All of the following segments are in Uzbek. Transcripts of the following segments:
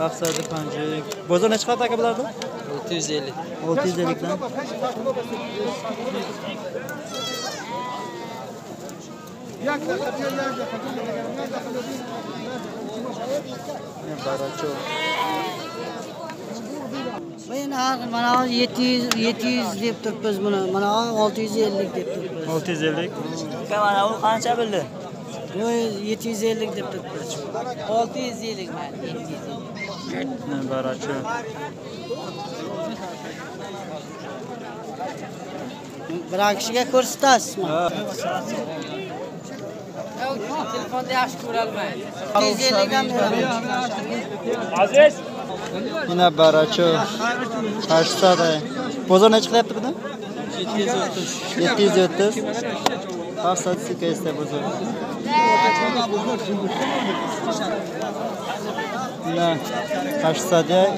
751. Bozor necha qiladi aka bularda? 650. 650 dan. Baracho. Bu mana 700 deb turibmiz buni. Mana 650 deb turibmiz. 650. Mana u qancha bildi? Bu 750 deb turibmiz. 650 mayli, 750. Baracho. Bir kishiga ko'rsatasizmi? Telefonda yaxshi ko'rolmaydi. 750 dan beraman. Aziz. Yine baracho 800. Bozor necha qilyapti buni? 730. 730. 700 kaysta bozor. Yine 800.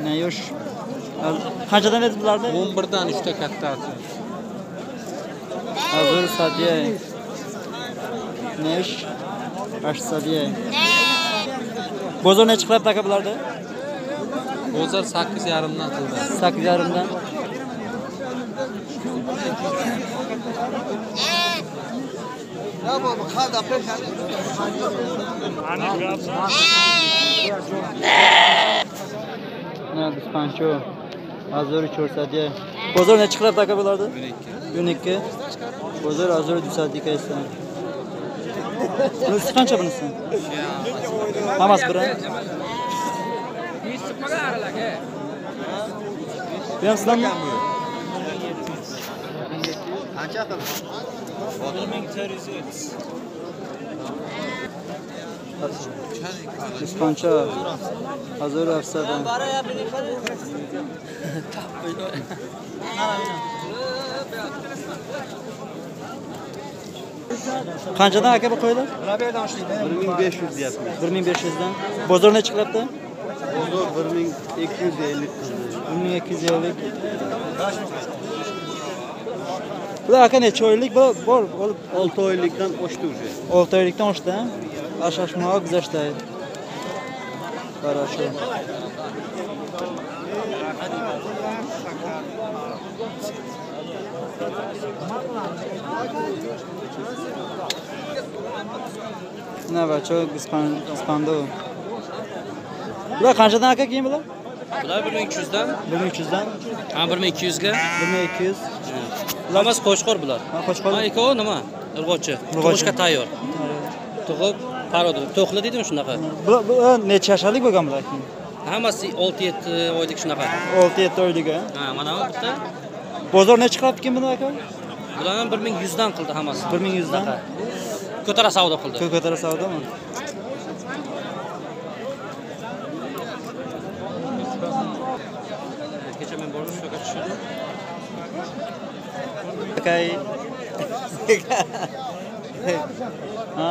Ne yosh. Qanchadan berdi bularni? 11 dan 3 ta kattasi. Hazır sadiya. Nesh 800. Bozor necha qilyapti aka bularda? Bozor 8,5 dan qildi. 8,5 dan. Ne dispancho 1400. Bozor necha qilyapti aka bularda? 12. Bozor 1200 kaysa. Bunisi qancha bunisi? Hammasi bir. Bu ham sizdanmi? Qancha qildi? 1430. Ispancha 1700. Qanchadan aka bu qo'ylar? 1500 deyapmiz. 1500 dan. Bozor necha qilyapti? Bozor 1250 qildi. 1250. Bular aka necha oylik? Bular bor, 6 oylikdan oshdi уже. 6 oylikdan oshdi, ha? 6 moy guzashdi. Хорошо. Ne bacho gispando. Bular qanchadan aka keyin bular? Bular 1300 dan. 1300 dan. Ha, 1200 ga. 1200. Hammasi qo'chqor bular. Ha, qo'chqor. Ha, ikkovi nima? Urg'ochi. Tug'ishga tayyor. Tug'ib parodi. To'qli deydimi shunaqa? Bular necha yasharlik bo'lgan bular keyin? Hammasi 6-7 oylik shunaqa. 6-7 oylik, ha? Ha, mana bu bitta. Bozor necha qilyapti keyin buni aka? Bularni 1100 dan qildi hammasi. 1100 dan. Ko'tara savdo qildi. Ko'tara savdomi? Kecha men borib shunaqa tushdim. Akay. Ha?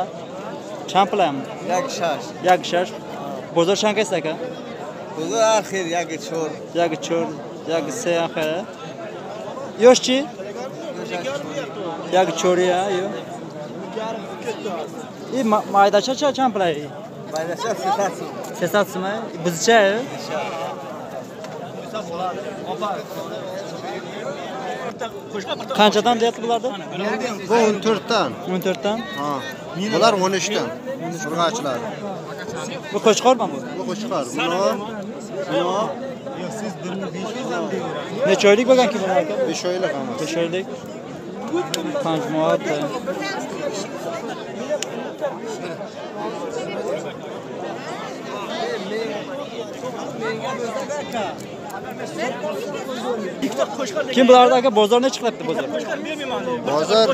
Чанд пулам? 1.6. 1.6. Bozor чанд кайс aka? Bozor axir 1.4. 1.4, 1.3 axir. Yoshchi? 1.4 ya, yo. И maydacha чанд пулай? Maydacha 300 so'm. 300 so'm, bizcha? Qanchadan deyapti bularda? Bu 14 dan. 14 dan? Ha. Bular 13 dan. Urg'ochilar. Bu qo'chqormi bu? Bu qo'chqor. Buni siz 1500 ham deyverasiz. Necha oylik bo'lgan ki bular aka? 5 oylik hammasi. 5 oylik. 5 moat. Kim bularda aka bozor necha qilyapti bozor? Bozor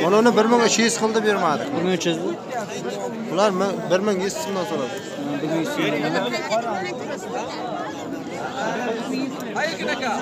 buni 1300 qildi bermadik. 1300. Bular 1100 so'mdan so'radi. 1100 so'm. Hayır aka.